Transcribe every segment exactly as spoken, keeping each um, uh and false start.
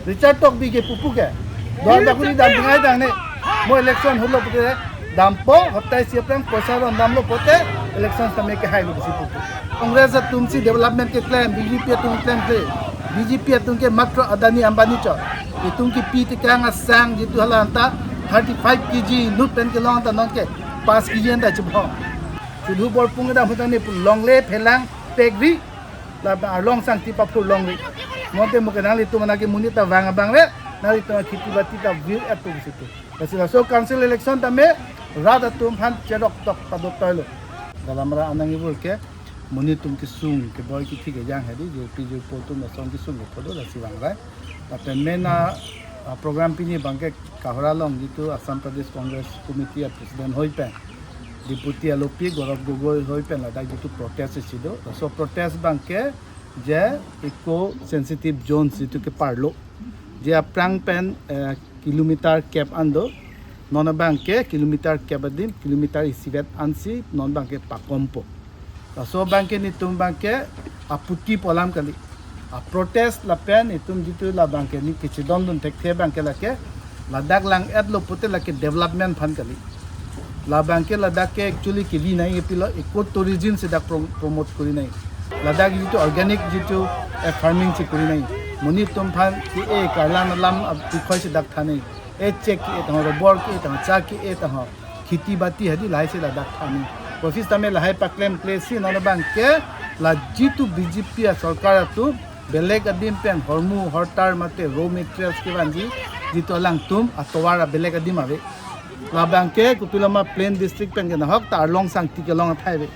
Richard Tokbi ke pupu ke. Duar bakuri dam dingai dang ne. Mo election holo pute dampo, hotai siap yang poisa ron damlo pute election tame ke hai lo pusi pupu. Congress atum si development keklem, B J P atum klem ke. B J P atum ke matro Adani Ambani chot. Itum kipi tekang asang jitu hala anta thirty five K G inut pen kelong anta nonke pas K G anta chibhong. Sudhu Borpung kedam hutang ne pu longle phelang pegri. La arlong sangti paphur longri. Mo te mo ke nanglitum ana ke monit ta vang abang le, nanglitum akhiti bati ta vir etum situ. Lasi laso council election tame rat atum aphan cherok tok padot toilo. Dalamra anang ibur ke monit atum kesung keboi kithi kejang hedi, jirpi jirpo atum lason kesung kephodo lasi vangrai. Lapen mena, ah, program pini abang ke Kohora along jitu Assam Pradesh Congress Committee a President hoi pen, Deputy alopi Gaurav Gogoi hoi pen ladak jitu protest isi do. Laso protest abang ke je eco sensitive zones jitu ke parlo. Je aphrang pen, eh, kilometer kep an do. Non abang ke kilometer kep adim, kilometer isivet ansi non abang ke pakompo. Laso abang ke netum abang ke aputi pu alam kali. A protest lapen netum jitu la abang ke ne kechedondun thekthe abang ke lake ladak lang-etlo pute lake development aphan kali. La abang ke ladak ke actually kevi nai pilo, eco tourism si dak prom-, promote kori nai. Ladak jitu organic jitu, eh, farming si kori nai. Monit atum aphan ke-e karlan alam abikhoi si dak thanai. E chek ke-e tang ho, robor ke-e tang ho, cha ke-e tang ho. Khiti bati hadi lahai si ladak thanai. Office tame lahai paklemkle si non abang ke la jitu B J P a sorkar atum belek adim pen hormu hortar mate raw materials kevanji jitu alangtum atovar a belek adim ave. La abang ke kopiloma plain district pen ke nahok ta arlong sangti kelong athai ave.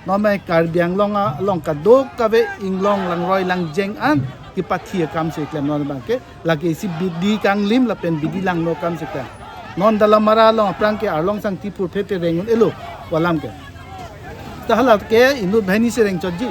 Non mai Karbi Anglong along kadokave inglong langroi langjeng an kepathi akam si klem non abang ke. Lake isi bidi kanglim lapen bidi langno akam si klem. Non Dalamara along aphrang ke arlong sangti purphe pe reng un-elo pu alam ke. Ta hala ke inut banghini si rengchotji.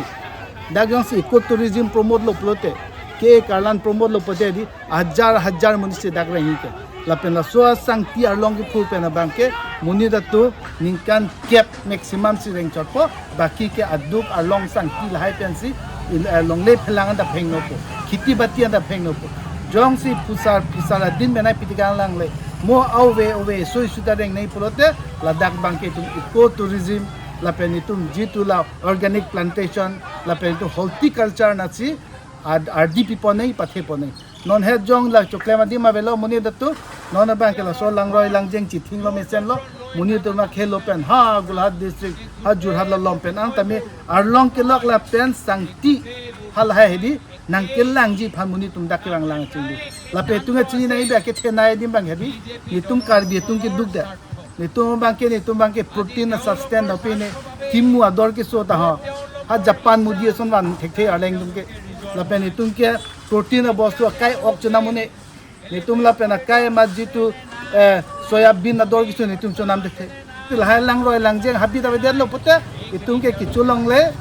Dak jongsi eco tourism promote lo pulote, ke karlan promote lo pulote di hajar hajar monit si dak rengji ke. Lapen laso asangti arlong kephur pen abang ke monit atum ningkan kep maximum si rengchotpo, baki ke aduk arlong sangti lahai pensi il-, eh, longle phelang anta phengnopo, khiti bati anta phengnopo. Jongsi phusar phusar adin menai pitikang langle, mo ave ave soi suta rengnei pulote ladak abang ke itum eco tourism lapen itum jitu la organic plantation lapen itum horticulture nasi ad-, ardi piponei patheponei. Non het jong la choklem adim avelo monit atum. Non abang ke laso langroi langjeng chithinglo mesenlo. Monit atum akhelo pen ha Golaghat district, ha Jorhat along pen ang tame arlong kelok lapen sangti halahai hedi nangkelangji aphan monit atum dak kevang lang chingdi. Lapen itum chini nai ba kethenei adim abang hedi. Itum Karbi atum keduk da. Netum abang ke, netum abang ke protein a sustain dopine kimu ador keso ta ho. Ha Japan mudi ason van thekthe arleng atum ke. Lapen netum ke protein abostu akai ok chonam un-e. Netum lapen akai ma jitu, eh, soya bean ador keso netum chonam thekthe. Ti lahai langroi langjeng habit avedetlo pute itum ke kecholongle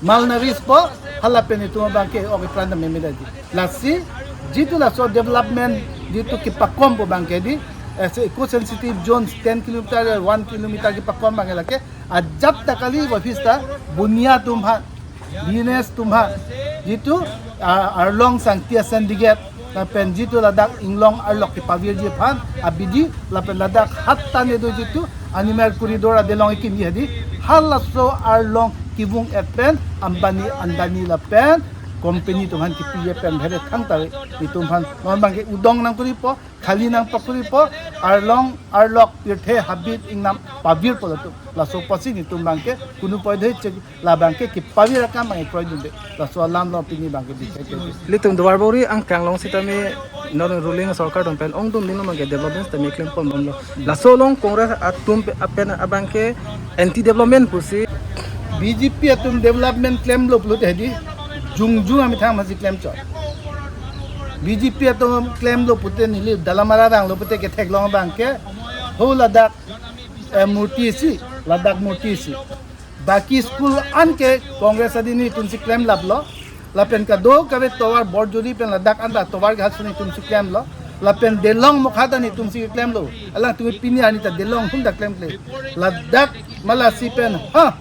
malnourished po, halapen itum abang ke ok ipran ta memedaji. Lasi jitu laso development jitu kepakompo abang ke di, eh, se eco sensitive zones ten kilometer, one kilometer kepakom abang ke lake ajat ta kali office ta bunia atum aphan, business atum aphan, jitu, ah, arlong sangti asen diget lapen jitu ladak inglong arlok kepavirji aphan abidi lapen ladak hatta nedo jitu animal corridor adelong ikimji hedi, halaso arlong kevung et pen Ambani Adani lapen company atum aphan kipi et pen bhere thangta itum aphan non abang ke udong nangkuripo, khali nangpakuripo, arlong arlok pirthe habit ingnam pavirpo latum. Laso apotsi netum abang ke kunu poidhe chek labang ke kepavir akam abang kroidunde. Laso alam along pini abang ke dikhai ke. Ilitum Duarbagori angkang along sitame non ruling sorkar atum pen ongdung ding abang ke development sitame klempon bomlo. Laso along Congress atum pe-, apen abang ke anti development pusi. B J P atum development klemlo pulote hedi jongjung amethang masi klemchot. B J P atum klemlo pute neli Dalamara vanglo pute ketheklong abang ke ho ladak, eh, murti isi, ladak murti isi. Baki school an ke Congress adin netum si klemlaplo. Lapen kadokave tovar Borjuri pen ladak anta tovar ke hasun netum si klemlo. Lapen Delong Mokha ta netum si klemlo. Alangtum pini arni ta Delong hum ta klemkle. Ladak Malasi pen ha,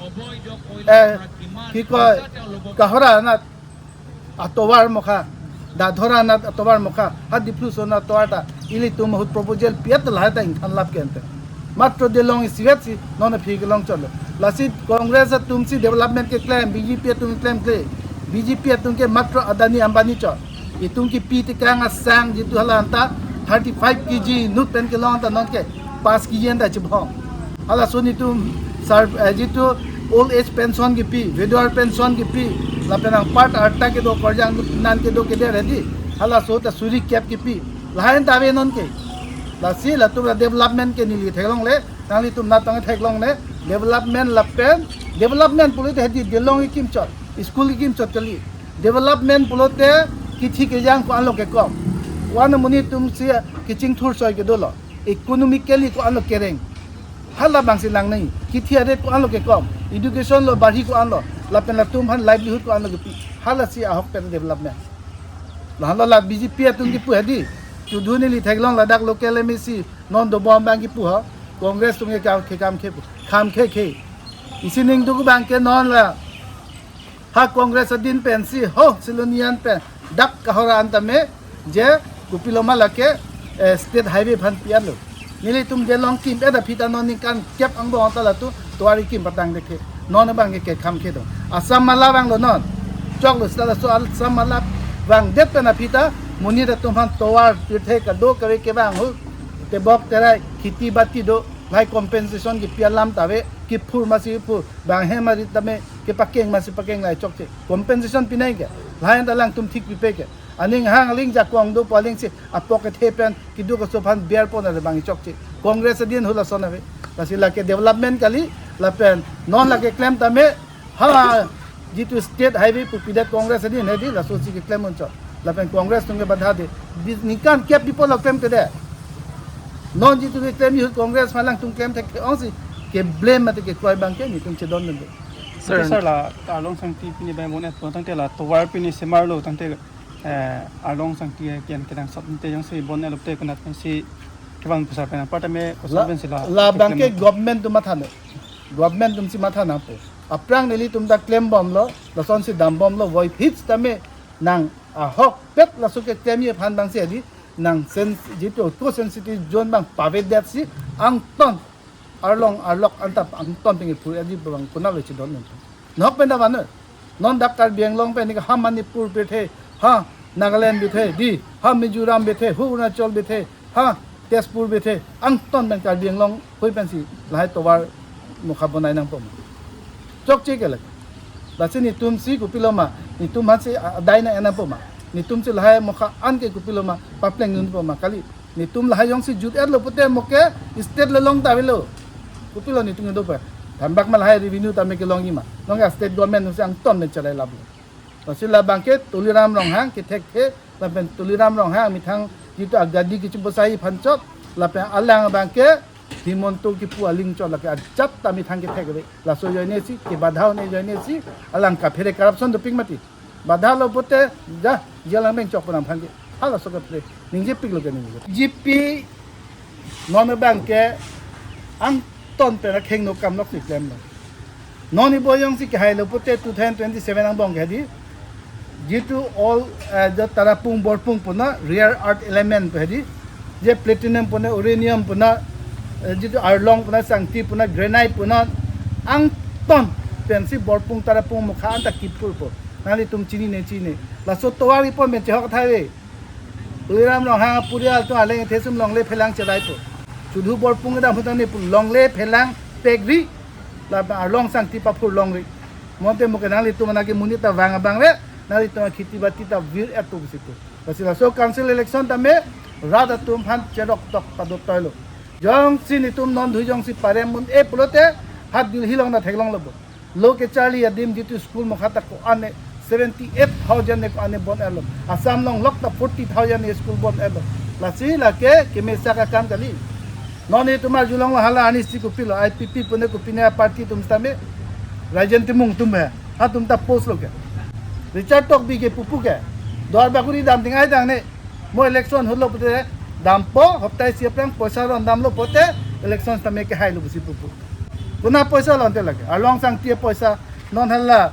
eh, kikoi, Kohora anat atovar Mokha. Dadhora anat atovar mokha, ha Diphu ason atovar ta, ilitum ahut proposal pi-et lahai ta ingthan lap ke ante. Matro Dilong isivet si non aphi kelong chotlo. Lasi Congress atum si development keklem, B J P atum klemkle. B J P atum ke matro Adani Ambani chot. Itum kipi tekang asang jitu hala anta thirty five K G inut pen kelong ta nonke pas K G anta chibhong. Halason itum sar, eh, jitu old age pension kipi, widower pension kipi, lapen anpar arta kedo, korjang nan kedo keder hedi. Halaso ta suri kep kipi. Lahai anta ave nonke. Lasi latum ra development ke neli theklongle, nanglitum natang theklongle, development lapen, development pulote hedi Dilong kekim chot, school kekim chot kali. Development pulote kithi kejang ko-anlo kekom. Wana amonit atum si kechingthur soi kedolo. Economically ko-anlo kereng. Halabang si lang nai. Kithi adet ko-anlo kekom. Education lo barhi ko-anlo. Lapen latum aphan livelihood ko-anlo kepi. Halasi ahok pen development. Lahenlo la B J P atum kipu hedi. Chudhu neli theklong ladak local M A C non dobom abang kipu ha. Congress atum ke kam ke kam ke pu. Kam ke ke. Isi ning duk abang ke non la. Ha Congress adin pensi ho Silonijan pen dak kahora anta me je kopiloma lake, eh, state highway aphan pi-etlo. Nelitum Dilong kim-et aphi ta non ningkan kep angbong ta latum tovar kekim patang deke. Non abang ke kam kedo. Assam Mala vanglo non. Choklo seta laso Assam Mala vangdet pen aphi ta monit atum aphan tovar pirthe kado kave kevang ahut tebok terai kheti bati do lahai compensation kipi alam ta ave, kiphur masi phur, bang hem arit tame kepakeng masi pakeng lahai chokche. Compensation pinai ke. Lahai anta alangtum thik pipe ke. Aning hang aling jakong do pu aling si apok kethe pen keduk aso aphan biar pon abang chokche. Congress adin hula son ave. Lasi lake development kali, lapen non lake klem tame, ha jitu state highway pu pidet Congress adin hedi, laso si keklem unchot. Lapen Congress atum ke badha de. Bis ningkan kep pipo lo klem kede. Non jitu keklem ahut Congress aphan alangtum klem thek ong si ke blame mate kekroi abang ke nelitum chedondunde. Sir, sir, la Arlong Sangti pini bai bon-et po tangte la tovar pini semarlo tangte, eh, Arlong Sangti ke an kedang sot te jongsi bon-etlo te konat si kevang pusar pen apar tame la, koson pen si la la abang ke keklem government atum matha nang. Government atum si matha nangpo. Aphrang nelitum ta klembomlo, lason si dambomlo, voiphit tame nang ahokpet laso keklemji aphan abang si hedi nang sen jitu ko sensitive zone abang pavedet si angton Arlong Arlok anta angton pen kiphur hedi abang konatlo chedondun. Nok pen ta vannon. Non dak Karbi Anglong pen ni ha Manipur pithe, ha Nagaland pithe, di ha Mizoram pithe, ha Arunachal pithe, ha Tezpur pithe, angton pen Karbi Anglong hui pensi lahai tovar mokha bonai nangpo ma. Chokche ke lake. Lasi nelitum si kopiloma, nelitum aphan si adai nang-en nangpo ma. Nelitum si lahai mokha an ke kopiloma papleng dunpo ma kali. Nelitum lahai jongsi jut-etlo pute mo ke state le long ta avelo. Kopilo nelitum do pa. Thambak ma lahai revenue tame kelongji ma. Nonke state government si angton pen chelai laplo. Lasi labang ke Tuliram Ronghang kethekthe, lapen Tuliram Ronghang methang jitu agadi kechipusai aphan chot, lapen alang abang ke Himanta kipu aling chot lake ajat ta methang kethek ave. Laso ajoine si, kebadha un-e ajoine si, alang kaphere corruption dopik mati. Badhalo pute, ja, jalang beng chok ponam aphan ke. Halaso kaphere. Ningjepiklo ke ningje. G P non abang ke angton pen akheng no kam nok si klemlo. Non ibo jongsi kehailo pute two thousand twenty-seven angbong ke hedi. Jitu all, eh, jo Tarapung Borpung puna rare earth element pu hedi. Je platinum puna, uranium puna, eh, jitu Arlong puna, Sangti puna, granite puna, angton pensi Borpung Tarapung mokha anta kiphurpo. Nanglitum chinine chini. Laso tovar ipon pen chehok thai ave. Tuliram Ronghang apurial atum aleng thesum longle phelang chelaipo. Chudhu Borpung kedam ahut ta neli pu longle phelang pekri. La Arlong Sangti paphur longri. Mo ante mo ke nanglitum ana ke monit ta vang abang le, nanglitum akheti bati ta vir-et tu bisi tu. Lasi laso council election tame rat atum aphan cherok tok padot toilo. Jongsi nelitum non dui jongsi parem un-e pulote ha Delhi along ta theklonglo bo. Lo kecharli adim jitu school mokha ta ko-an ne seventy eight thousand ne ko-an ne bon-etlo. Assam along lok ta forty thousand ne school bon-etlo. Lasi lake kemesa akam kali. Non itum arjulonglo hala ani si kopilo, I P P pune kopine party atum tame. Rajen Timung atum he. Hatum ta post lo ke. Richard Tokbi ke pupu ke. Duar Bagori dam ding ai dang ne. Mo election ahut lo pute dampo, hopta isi aphrang poisa ron damlo pute election tame kehailo bisi pupu. Kona poisa lo ante lake. Arlong Sangti apoisa, non hala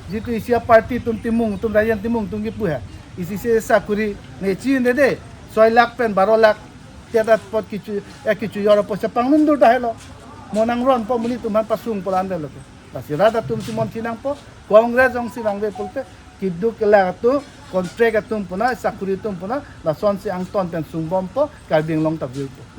jitu isi aparty atum Timung atum, Rajen Timung atum kipu he. Isi se sakuri ne chi ne de, soi lakh pen baro lakh, tiat apot kichu, eh, kichu yor apot se panglunder tahelo. Mo nangronpo monit atum aphan pasung polan de lo ke. Lasi rat atum si mon chinangpo, Congress jongsi vangve pulote, keduk kelak atum, contract atum puna, sakuri atum puna, lasonsi angton pen sungbompo, Karbi Anglong ta virpo.